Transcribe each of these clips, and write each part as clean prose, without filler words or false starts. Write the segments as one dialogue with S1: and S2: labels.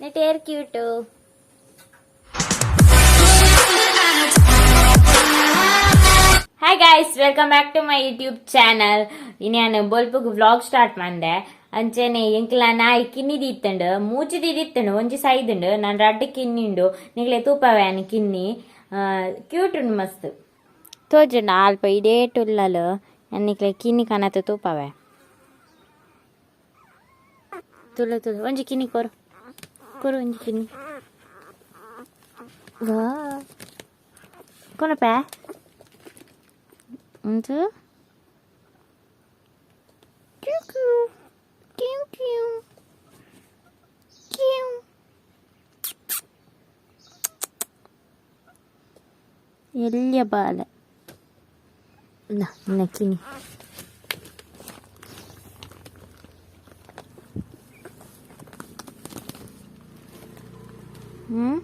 S1: ನೆಟ್ ಏರ್ cute. Hi guys, welcome back to my YouTube channel. ಇನ್ಯಾನು ಬೊಲ್ಪುಗ್ vlog start ಮಂದೆ. ಅಂಚೆನೆ ಎಂಕ್ಲ ನಾಯಿ ಕಿನ್ನಿ ದೀತ್ತಂಡು, ಮೂಜಿ ದೀದಿತ್ತಂಡು, ಒಂಜಿ ಸೈದುಂಡು, ನಾನು ರಡ್ಡ್ ಕಿನ್ನಿಂಡು. ನಿಕ್ಲೆ ತೂಪವ್ಯಾನ್ ಕಿನ್ನಿ ಕ್ಯೂಟ್ ಉಂಡು ಮಸ್ತ್ ತೋಜುಂಡು. ಅಲ್ಪ ಇಡೇಟ್ ಉಲ್ಲಲು, ನಿಕ್ಲೆ ಕಿನ್ನಿ ಕನತ ತೂಪವೆ. ತುಳು ತುಳು ಒಂಜಿ ಕಿನ್ನಿ ಕೊರು ಕೊರು, ಒಂಜಿ ಕಿನ್ನಿ ವಾ ಕೊನಪೆ ಉಂದು. Q Q Q Q Q. ಎಲ್ಲಿಯ ಬಾಲೆ ನಿನ್ನ ಕಿನಿ? ಹ್ಮ್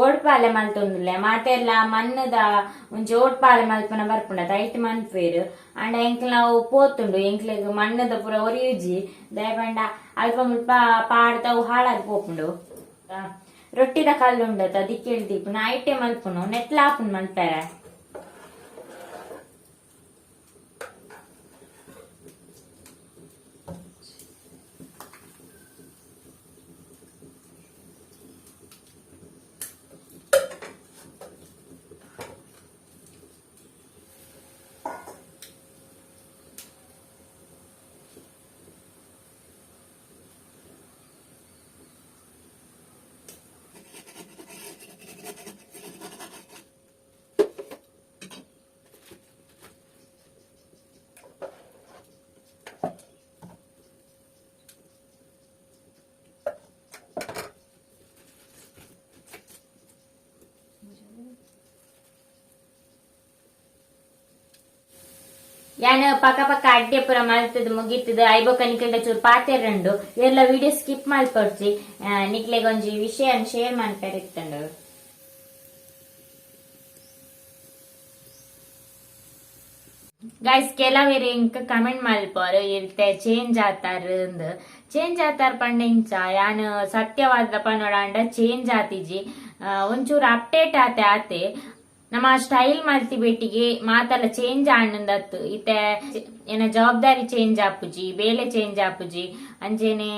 S1: ಓಡ್ಪಾಲೆ ಮಲ್ತೊಂದುಲ್ಲೆ ಮಾತೆಲ್ಲ ಮಣ್ಣದ ಒಂಜಿ ಓಡ್ಪಾಲೆ ಮಲ್ಪನ ಬರ್ಪುಂಡ ಐಟ್ ಮನ್ಪೇರು. ಅಂಡ ಎಂಕ್ಲ ನಾವು ಪೋತುಂಡು, ಎಂಕ್ಲೆಗ್ ಮಣ್ಣದ ಪೂರ ಒರಿಯುಜಿ. ದಯಪಂಡ ಅಲ್ಪ ಮುಲ್ಪ ಪಾಡ್ದ ಅವು ಹಾಳಾದ್ ಪೋಪುಂಡು. ರೊಟ್ಟಿದ ಕಲ್ಲು ಉಂಡತ ದಿಕ್ಕೆಳ್ ದೀಪುನ ಐಟೆ ಮಲ್ಪುನು ನೆಟ್ಲಾಪುನ್ ಮಲ್ಪೆರೆ. ಯಾನ್ ಪಕ ಪಕ ಅಡ್ಡೆ ಪೂರ ಮಲ್ತದ ಮುಗಿತದ. ಐಬೊಕ ನಿಕ್ಲೆಡ ಚೂರು ಪಾತೆರಂಡು. ಎಲ್ಲ ವಿಡಿಯೋ ಸ್ಕಿಪ್ ಮಲ್ಪೊಡ್ಚಿ, ನಿಕ್ಲೆಗ್ ಒಂಜಿ ವಿಷಯ ಶೇರ್ ಮನ್ಪೆರೆ ಇತ್ತುಂಡು. ಗೈಸ್, ಕೆಲವೆರ್ ಎಂಕ್ ಕಮೆಂಟ್ ಮಲ್ಪರು, ಇತ್ತೆ ಚೇಂಜ್ ಆತಾರ್ ಅಂದ್. ಚೇಂಜ್ ಆತಾರ್ ಪಂಡ ಇಂಚ, ಯಾನ್ ಸತ್ಯವಾದ ಪನೊಡಾಂಡ ಚೇಂಜ್ ಆತಿಜಿ, ಒಂಚೂರು ಅಪ್ಡೇಟ್ ಆತೆ ಆತೆ. ನಮ್ಮ ಸ್ಟೈಲ್ ಮಲ್ತಿ ಬೆಟ್ಟಿಗೆ ಮಾತಲ್ಲ ಚೇಂಜ್ ಆಂಡಂದತ್ತು. ಇತ್ತೆ ಏನ ಜವಾಬ್ದಾರಿ ಚೇಂಜ್ ಆಪುಜಿ, ಬೇಲೆ ಚೇಂಜ್ ಆಪುಜಿ. ಅಂಚೆನೆ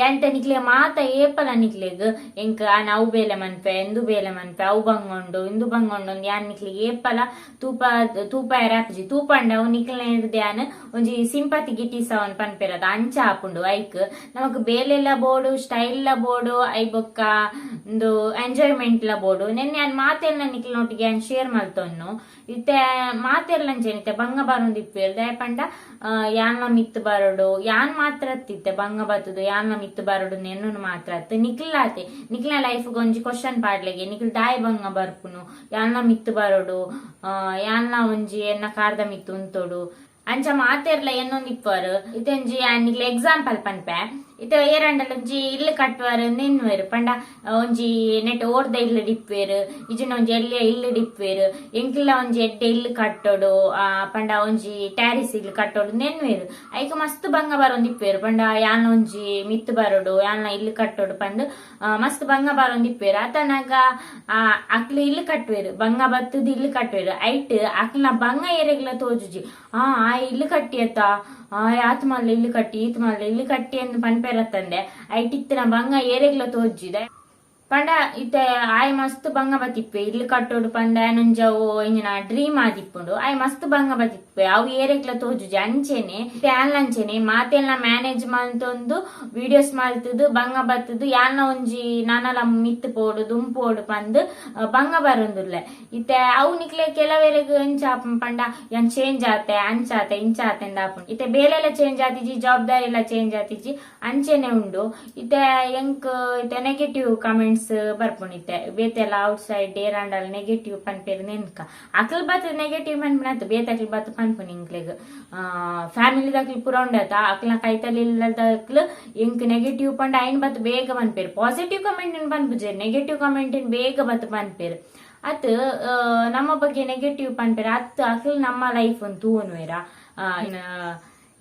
S1: ಎಂತ ನಿಕ್ಲೆ ಮಾತ ಏಪಲ ನಿಕ್ಲೆಗ್ ಎಂಕ್ ಆನ್ ಅವು ಬೇಲೆ ಮನ್ಪೆ, ಇಂದು ಬೇಲೆ ಮನ್ಪೆ, ಅವು ಬಂಗೊಂಡು ಇಂದು ಬಂಗೊಂಡು ಯಾನ್ ನಿಕ್ಲೆಗ್ ಏಪಲ ತೂಪ ತೂಪ ಆಪುಜಿ. ತೂಪಂಡ ಅವು ನಿಕ್ಲೆ ಯಾನ್ ಒಂಜಿ ಸಿಂಪತಿ ಗಿಟ್ಟಿಸವನ್ ಪನ್ಪೆರದ ಅಂಚ ಆಪುಂಡು. ಐಕ್ ನಮಕ್ ಬೇಲೆಲ ಬೋಡು, ಸ್ಟೈಲ್ ಲ ಬೋಡು, I ಬೊಕ್ಕ ಇಂದು ಎಂಜಾಯ್ಮೆಂಟ್ ಲ ಬೋಡು. ನೆನ್ನೆ ಯಾನ್ ಮಾತೆಲ್ಲ ನಿಕ್ಲೆನೊಟ್ಟಿಗೆ ಯಾನ್ ಶೇರ್ ಮಲ್ತೊನ್ನು. ಇತ್ತೆ ಮಾತೆರ್ಲ ಇತ್ತೆ ಬಂಗ ಬರೊಂದಿಪ್ಪೆರ್. ದಾಯೆ ಪಂಡ ಯಾನ್ಲ ಮಿತ್ತ್ ಬರೊಡು, ಯಾನ್ ಮಾತ್ರ ಅತ್ತಿತ್ತೆ ಬಂಗ ಬತ್ತುದು, ಯಾನ್ಲ ಮಿತ್ತ್ ಬರೊಡು ಎನ್ನುನು ಮಾತ್ರ ಅತ್ತು, ನಿಕ್ಲಾತೆ ನಿಕ್ಲ ಲೈಫ್ ಒಂಜಿ ಕ್ವಶನ್ ಪಾಡ್ಲೆಗೆ, ನಿಕ್ಲ್ ದಾಯೆ ಬಂಗ ಬರ್ಪುನು? ಯಾನ್ಲ ಮಿತ್ತ್ ಬರೊಡು, ಯಾನ್ಲ ಒಂಜಿ ಎನ್ನ ಕಾರ್ದ ಮಿತ್ತ್ ಉಂತೊಡು, ಅಂಚ ಮಾತೆರ್ಲ ಎನ್ನೊಂದಿಪ್ಪರು. ಇತ್ತೊಂಜಿ ಯಾನ್ ನಿಕ್ಲೆ ಎಕ್ಸಾಂಪಲ್ ಪನ್ಪೆ. ಇತ್ತೆ ಏರಂಡಲ ಒಂಜಿ ಇಲ್ಲು ಕಟ್ಟುವರ್ ನೆನ್ನುವೆರ್ ಪಂಡ ಒಂಜಿ ನೆಟ್ ಓರ್ದ ಇಲ್ಲು ಡಿಪ್ಪೇರ್, ಇಜಿನ ಒಂಜಿ ಎಲ್ಯ ಇಲ್ಲು ಡಿಪ್ಪೇರ್. ಎಂಕ್ಲ ಒಂಜಿ ಎಡ್ಡೆ ಇಲ್ಲು ಕಟ್ಟೊಡು, ಪಂಡ ಒಂಜಿ ಟ್ಯಾರಿಸ್ ಇಲ್ಲು ಕಟ್ಟೊಡು ನೆನ್ನುವೆರ್. ಐಕ್ ಮಸ್ತ್ ಬಂಗ ಬರೊಂದಿಪ್ಪೇರ್. ಪಂಡ ಯಾನ್ ಒಂಜಿ ಮಿತ್ತ್ ಬರೊಡು, ಯಾನ್ಲ ಇಲ್ಲು ಕಟ್ಟೊಡು ಪಂದ್ ಮಸ್ತ್ ಬಂಗ ಬರೊಂದಿಪ್ಪೇರ್. ಆತನಾಗ ಅಕ್ಲು ಇಲ್ಲು ಕಟ್ಟುವೆರ್, ಬಂಗ ಬತ್ತದ ಇಲ್ಲು ಕಟ್ಟುವೆರ್. ಐಟ್ ಅಕ್ಲ್ನ ಬಂಗ ಏರೆಗ್ಲ ತೋಜುಜಿ. ಆ ಆ ಇಲ್ಲು ಕಟ್ಟಿಯತ್ತ, ಆ ಆತ್ ಮಲ್ಲ ಇಲ್ಲು ಕಟ್ಟಿ, ಈತ್ ಮಲ್ಲ ಇಲ್ಲು ಕಟ್ಟಿ ಎಂದು ಪನ್ಪೆರತ್ತಂದೆ ಐಟ್ ಇತ್ತಿನ ಬಂಗ ಏರೆಗ್ಲ ತೋಜಿದೆ. ಪಂಡ ಇತ್ತೆ ಆಯ್ ಮಸ್ತ್ ಬಂಗ ಬತ್ತಿಪ್ಪೆ. ಇಲ್ಲು ಕಟ್ಟೋಡು ಪಂಡ ಆಯನೊಂಜವು ಇಂಜಿನ ಡ್ರೀಮ್ ಆದಿಪ್ಪುಂಡು. ಆಯ್ ಮಸ್ತ್ ಬಂಗ ಬತ್ತಿಪ್ಪೆ, ಅವು ಏರೆಗ್ಲ ತೋಜುಜಿ. ಅಂಚೆನೆ ಇತ್ತೆ ಯಾನ್ಲ ಅಂಚೆನೆ ಮಾತೆಲ್ಲ ಮ್ಯಾನೇಜ್ ಮಲ್ತೊಂದು ವಿಡಿಯೋಸ್ ಮಲ್ತದು ಬಂಗ ಬತ್ತದು, ಯಾನ್ಲ ಒಂಜಿ ನಾನಲ ಮಿತ್ತ್ ಪೋಡು ದುಂಪೋಡು ಪಂದ್ ಬಂಗ ಬರೊಂದುಲ್ಲೆ. ಇತ್ತೆ ಅವು ನಿಕ್ಲೆ ಕೆಲವೆರೆಗ್ ಎಂಚ ಪಂಡ ಯಾನ್ ಚೇಂಜ್ ಆತೆ, ಅಂಚಾತೆ ಇಂಚಾತೆ ಆಪುಂಡು. ಇತ್ತೆ ಬೇಲೆಲ್ಲ ಚೇಂಜ್ ಆತಿಜಿ, ಜವಾಬ್ದಾರಿ ಎಲ್ಲ ಚೇಂಜ್ ಆತಿಜಿ, ಅಂಚೆನೆ ಉಂಡು. ಇತ್ತೆ ಎಂಕ್ ಇತ್ತೆ ನೆಗೆಟಿವ್ ಕಮೆಂಟ್ಸ್ ಬರ್ಪುಂಡು. ಇತ್ತೆ ಬೇತೆಲ್ಲ ಔಟ್ ಸೈಡ್ ಏರಾಂಡಲ ನೆಗೆಟಿವ್ ಪನ್ಪೆರ್ ನೆನ್ಕ ಅಕ್ಲ್ ಬತ್ ನೆಗೆಟಿವ್ ಪನ್ಪುನತ್, ಬೇತೆ ಅಕ್ಲ್ ಬತ್ ಪನ್ಪುನಿ. ಇಂಕ್ಲೆಗ್ ಫ್ಯಾಮಿಲಿದಕ್ಲು ಪೂರ ಉಂಡತ, ಅಕ್ಲ್ನ ಕೈತಲ್ ಇಲ್ಲದಕ್ಲು ಎಂಕ್ ನೆಗೆಟಿವ್ ಪಂಡ ಐನ್ ಬತ್ ಬೇಗ ಪನ್ಪೆರ್. ಪಾಸಿಟಿವ್ ಕಮೆಂಟ್ ಪನ್ಪುಜೆರ್, ನೆಗೆಟಿವ್ ಕಮೆಂಟ್ ಬೇಗ ಬತ್ ಪನ್ಪೆರ್. ಅತ್ ನಮ್ಮ ಬಗ್ಗೆ ನೆಗೆಟಿವ್ ಪನ್ಪೆರ ಅತ್ ಅಕ್ಲ್ ನಮ್ಮ ಲೈಫ್ ತೂವೊನುವೆರ.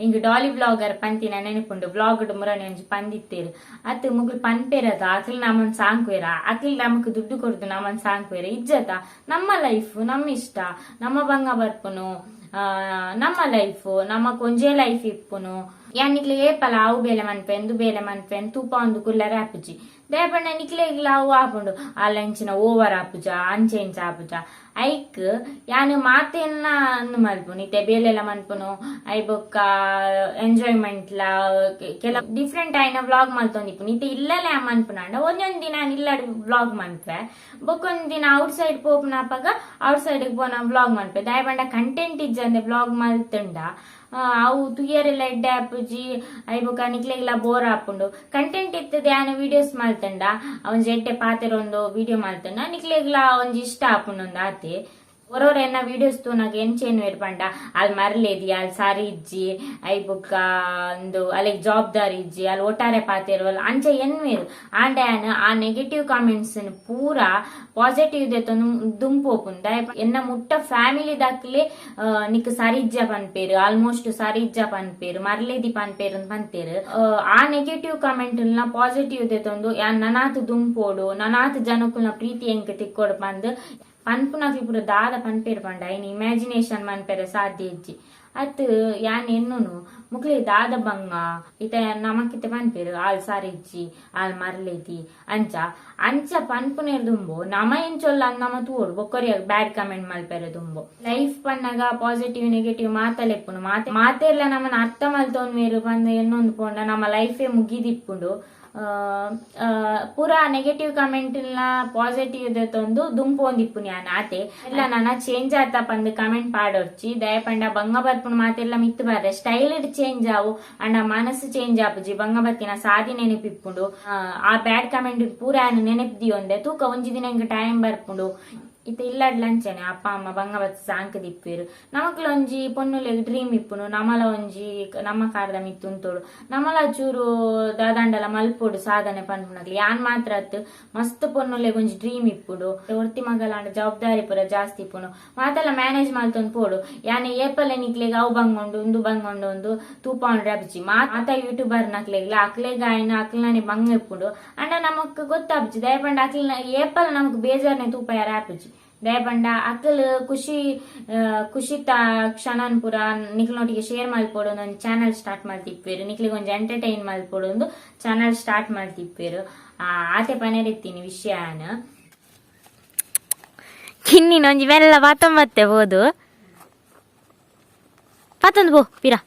S1: ಇಂಗ್ ಡಾಲಿ ವ್ಲಾಗರ್ ಪಂತಿನ ನೆನಪುಂಡು, ವ್ಲಾಗ್ ಮುರಣಿ ಒಂಜಿ ಪಂದಿತ್ತೇರು ಅತ್ ಮುಗುಲ್ ಪನ್ಪೆರದ ಅಕ್ಲ್ ನಮನ್ ಸಾಂಕುವೆರ, ಅಕ್ಲ್ ನಮಕ್ ದುಡ್ಡು ಕೊರ್ದು ನಮನ್ ಸಾಂಕುವೆರ ಇಜ್ಜತ. ನಮ್ಮ ಲೈಫ್ ನಮ್ಮ ಇಷ್ಟ, ನಮ್ಮ ಬಂಗ ಬರ್ಪುನು, ನಮ್ಮ ಲೈಫ್ ನಮಕ್ ಒಂಜೇ ಲೈಫ್ ಇಪ್ಪುನು. ಯಾನ್ ನಿಕ್ಲೆ ಏಪಲ ಅವು ಬೇಲೆ ಮನ್ಪೆ ಇಂದು ಬೇಲೆ ಮನ್ಪೆ ತೂಪ ಒಂದು ಕುಲ್ಲರೆ ಆಪುಜಿ. ದಾಯೆ ನಿಕ್ಲೆಗ್ಲ ಅವು ಆಪುಂಡು, ಅಲ್ಲ ಇಂಚಿನ ಓವರ್ ಆಪುಜ, ಅಂಚೆ ಇಂಚ ಆಪುಜ. ಐಕ್ ಯಾನ್ ಮಾತೆನ್ನ ಅಂದ್ ಮಲ್ಪುನು, ಇತ್ತೆ ಬೇಲೆಲ ಮನ್ಪುನು, I ಬೊಕ್ಕ ಎಂಜಾಯ್ಮೆಂಟ್ ಲ ಕೆಲ ಡಿಫ್ರೆಂಟ್ ಆಯಿನ ವ್ಲಾಗ್ ಮಲ್ತೊಂದಿಪ್ಪುನು. ಇತ್ತೆ ಇಲ್ಲಲೇ ಮನ್ಪುನಾಂಡ ಒಂಜೊಂದ್ ದಿನ ಇಲ್ಲಡ್ ವ್ಲಾಗ್ ಮನ್ಪೆ, ಬೊಕ್ಕೊಂದ್ ದಿನ ಔಟ್ ಸೈಡ್ ಪೋಪುನಪಗ ಔಟ್ ಸೈಡ್ ಪೋನ ವ್ಲಾಗ್ ಮನ್ಪೆ. ದಾಯೆ ಪಂಡ ಕಂಟೆಂಟ್ ಇಜ್ಜಂದೆ ವ್ಲಾಗ್ ಮಲ್ತುಂಡ ಅವು ತುಯರೆಲ್ಲ ಎಡ್ಡೆ ಆಪುಜಿ, I ಬೊಕ್ಕ ನಿಕ್ಲೆಗ್ಲ ಬೋರ್ ಆಪುಂಡು. ಕಂಟೆಂಟ್ ಇತ್ತದ ಯಾನ್ ವಿಡಿಯೋಸ್ ಮಲ್ತುಂಡ ಒಂಜಿ ಎಡ್ಡೆ ಪಾತೆರೊಂದು ವಿಡಿಯೋ ಮಲ್ತುಂಡ ನಿಕ್ಲೆಗ್ಲ ಒಂಜಿ ಇಷ್ಟ ಆಪುಂಡು ಆತೆ. ಒರೋರ ಎನ್ನ ವಿಡಿಯೋಸ್ ತೂನಗ ಎಂಚೇನು ಪಂಡ ಅಲ್ಲಿ ಮರ್ಲೇದಿ, ಅಲ್ಲಿ ಸಾರಿ ಇಜ್ಜಿ, I ಬೊಕ್ಕ ಒಂದು ಅಲ್ಲಿಗೆ ಜವಾಬ್ದಾರಿ ಇಜ್ಜಿ, ಅಲ್ಲಿ ಒಟ್ಟಾರೆ ಪಾತೆರುವಲ್ ಅಂಚ ಎನ್ವೇರು. ಆಂಡ ಯಾನ್ ಆ ನೆಗೆಟಿವ್ ಕಾಮೆಂಟ್ಸ್ ಪೂರ ಪಾಸಿಟಿವ್ ದೆತ್ತೊಂದು ದುಂಪೋಪುಂಡು. ದಾಯೆ ಎನ್ನ ಮುಟ್ಟ ಫ್ಯಾಮಿಲಿ ದಾಕ್ಲೆ ನಿಕ್ ಸರಿ ಇಜ್ಜ ಪನ್ಪೇರು, ಆಲ್ಮೋಸ್ಟ್ ಸರಿ ಇಜ್ಜ ಪನ್ಪೇರು, ಮರ್ಲೇದಿ ಪನ್ಪೇರು ಪಂತೇರು. ಆ ನೆಗೆಟಿವ್ ಕಾಮೆಂಟ್ ನ ಪಾಸಿಟಿವ್ ದೆತ್ತೊಂದು ಯಾನ್ ನನಾತ್ ದುಂಪೋಡು, ನನಾತ್ ಜನಕುಲ್ನ ಪ್ರೀತಿ ಎಂಕ್ ತಿಕ್ಕೋಡು ಪಂದ್ ಪನ್ಪುನಕ್ಲು ಪೂರ ದಾದ ಪನ್ಪೇರು ಪಂಡ ಐನ್ ಇಮ್ಯಾಜಿನೇಷನ್ ಮನ್ಪೆರೆ ಸಾಧ್ಯ ಇಜ್ಜಿ. ಅತ್ ಯಾನ್ ಎನ್ನುನು ಮುಕ್ಲೆ ದಾದ ಬಂಗ ಇತ ನಮಕಿತ ಪನ್ಪೇರು ಆಲ್ ಸಾರಿಜ್ಜಿ, ಆಲ್ ಮರ್ಲೇದಿ ಅಂಚ ಅಂಚ ಪನ್ಪುನೇರ್ ದುಂಬು ನಮ ಎಂಚೊಲ್ಲ ನಮ ತೂವೊಡು, ಬೊಕ್ಕೊರಿಯಾಗ ಬ್ಯಾಡ್ ಕಮೆಂಟ್ ಮಲ್ಪೆರೆ ದುಂಬು. ಲೈಫ್ ಪನ್ನಗ ಪಾಸಿಟಿವ್ ನೆಗೆಟಿವ್ ಮಾತಲೆಪ್ಪುನು, ಮಾತೆ ಮಾತೆರ್ಲ ನಮನ ಅರ್ಥ ಮಲ್ತೊನ್ವೇರು ಪಂದ್ ಎನ್ನೊಂದು ಪೋಂಡ ನಮ್ಮ ಲೈಫೇ ಮುಗಿದಿಪ್ಪುಂಡು. ಪೂರ ನೆಗೆಟಿವ್ ಕಮೆಂಟ್ ನ ಪಾಸಿಟಿವ್ ದೆತ್ತೊಂದು ದುಂಪೊಂದಿಪ್ಪುನು ಯಾನ್ ಆತೆ. ಇಲ್ಲ ನನ ಚೇಂಜ್ ಆತ ಪಂದ್ ಕಮೆಂಟ್ ಪಾಡೊರ್ಚಿ. ದಯಪಂಡ ಬಂಗ ಬರ್ಪುನು ಮಾತೆಲ್ಲ ಮಿತ್ತ್ ಬರ್ರೆ, ಸ್ಟೈಲ್ ಚೇಂಜ್ ಆವು ಅಂಡ ಮನಸ್ಸು ಚೇಂಜ್ ಆಪುಜಿ. ಬಂಗ ಬತ್ತಿನ ಸಾದಿ ನೆನಪಿಪ್ಪುಂಡು. ಆ ಬ್ಯಾಡ್ ಕಮೆಂಟ್ ಪೂರ ಯಾನ್ ನೆನಪು ದಿಯೊಂದೆ ತೂಕ ಒಂಜಿ ದಿನ ಎಂಕ್ ಟೈಮ್ ಬರ್ಪುಂಡು. ಇತ್ತೆ ಇಲ್ಲಡ್ ಲಂಚನೆ ಅಪ್ಪ ಅಮ್ಮ ಬಂಗ ಬತ್ತ್ ಸಾಂಕ್ ದಿಪ್ಪೇರು. ನಮಕ್ಲ ಒಂಜಿ ಪೊನ್ನುಲೆಗ್ ಡ್ರೀಮ್ ಇಪ್ಪುನು, ನಮಲ ಒಂಜಿ ನಮ್ಮ ಕಾರ್ದ ಮಿತ್ತ್ ಉಂತೊಡು, ನಮಲ ಚೂರು ದಾದಾಂಡಲ ಮಲ್ಪೊಡು ಸಾಧನೆ ಪನ್ಪುನಕ್ಲು. ಯಾನ್ ಮಾತ್ರ ಅತ್, ಮಸ್ತ್ ಪೊನ್ನುಲೆಗ್ ಒಂಜಿ ಡ್ರೀಮ್ ಇಪ್ಪುಡು. ಒರ್ತಿ ಮಗಲಾಂಡ ಜವಾಬ್ದಾರಿ ಪೂರ ಜಾಸ್ತಿ ಇಪ್ಪುನು, ಮಾತೆಲ್ಲ ಮ್ಯಾನೇಜ್ ಮಲ್ತೊಂದು ಪೋಡು. ಯಾನ್ ಏಪಲೆ ನಿಕ್ಲೆಗ್ ಅವು ಬಂಗೊಂಡು ಉಂದು ಬಂಗೊಂಡು ಒಂದು ತೂಪಾಂಡ್ರೆ ಅಬ್ಜಿ. ಮಾತ ಯೂಟ್ಯೂಬರ್ ನಕ್ಲೆಗ್ಲ ಅಕ್ಲೆಗ್ ಆಯ್ನ ಅಕ್ಲ್ನನೆ ಬಂಗ ಇಪ್ಪುಂಡು. ಅಂಡ ನಮಕ್ ಗೊತ್ತಾಪುಜಿ, ದಯಪಂಡ ಅಕ್ಲ್ನ ಏಪಲ ನಮಕ್ ಬೇಜಾರ್ನೆ ತೂಪ ಯಾರ ಆಪುಜಿ. ದಯಪಂಡ ಅಕಲ್ ಖುಷಿ ಖುಷಿತ ಕ್ಷಣನ್ ಪೂರ ನಿಕ್ಲನೊಟ್ಟಿಗೆ ಶೇರ್ ಮಲ್ಪೊಡು ಒಂಜಿ ಚಾನಲ್ ಸ್ಟಾರ್ಟ್ ಮಲ್ತಿಪ್ಪೇರು, ನಿಕ್ಲೆಗ್ ಒಂಜಿ ಎಂಟರ್ಟೈನ್ ಮಲ್ಪೊಡು ಒಂದು ಚಾನಲ್ ಸ್ಟಾರ್ಟ್ ಮಲ್ತಿಪ್ಪೇರು. ಆತೆ ಪನೆರಿತ್ತೀನಿ ವಿಷಯನ್. ಕಿನ್ನಿನ ಒಂಜಿ ಮೆಲ್ಲ ಪಾತೊಂಬತ್ತೆ ಬೋದು ಪಾತೊಂದು ಪೋ ಪಿರ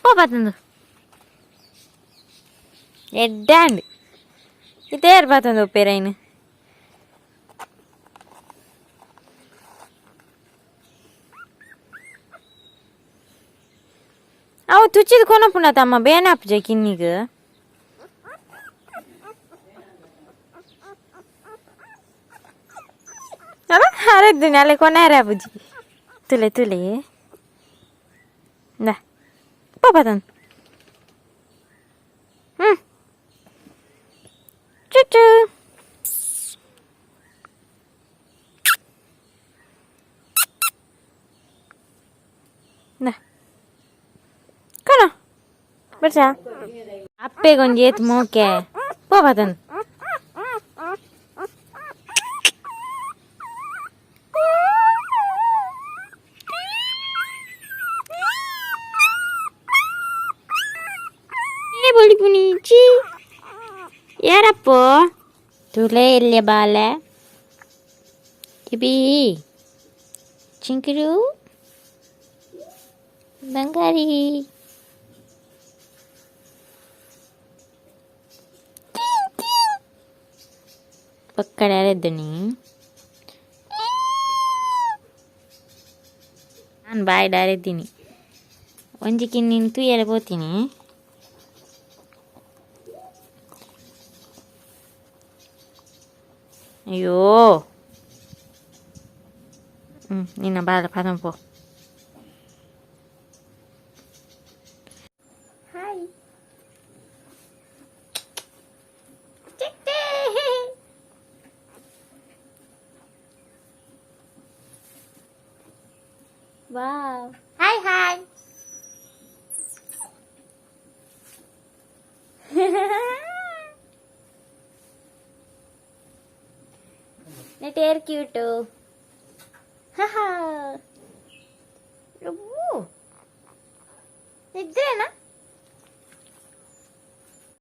S1: ಪೋ ಪಾತೊಂದು ಎಡ್ಡಾಂಡ್ ಇತೇರ್ ಪಾತೊಂದು ಉಪ್ಪೇರೈನ್. ಅವು ತುಚ್ಚಿದ ಕೊನಪುಂಡ ತಮ್ಮ ಬೇನಾಪುಜ ಕಿನ್ನಿಗ್. ಅಲ್ಲ ಅರೆದ್ದಿನಿ ಅಲ್ಲೇ ಕೊನಾರೆ ಆಪುಜಿ. ತುಲೆ ತುಲೆ ಇಂದಾ ಪೋ ಪಾತೊಂದು. ಹ್ಮ್ ಚುಚ್ಚು ಇಂದಾ ಕೊನ ಬರ್ಸಾ ಅಪ್ಪೆಗೊಂಜಿ ಏತ್ ಮೋಕೆ ಪೋ ಪಾತೊಂದು. ಏ ಬೊಳಿಪುನಿ ಚಿ ಯಾರಪ್ಪೋ ತುಲೆ ಎಲ್ಯ ಬಾಲೆ ಕಿಬಿ ಚಿಂಕಿರು ಬಂಗಾರಿ. ಪಕ್ಕಡೆ ಯಾರೆದ್ದುನಿ ನಾನು ಬಾಯ್ ಡಾರಿದ್ದೀನಿ ಒಂಜಿ ಕಿನ್ನಿನ್ ತೂಯರೆ ಪೋತೀನಿ. ಅಯ್ಯೋ ನಿನ್ನ ಬಾಲ ಪಾದಂ ಪೋ. ಹಾಯ್. Wow, hi hi. ನೆಟ್ ಏರ್ ಕ್ಯೂಟು.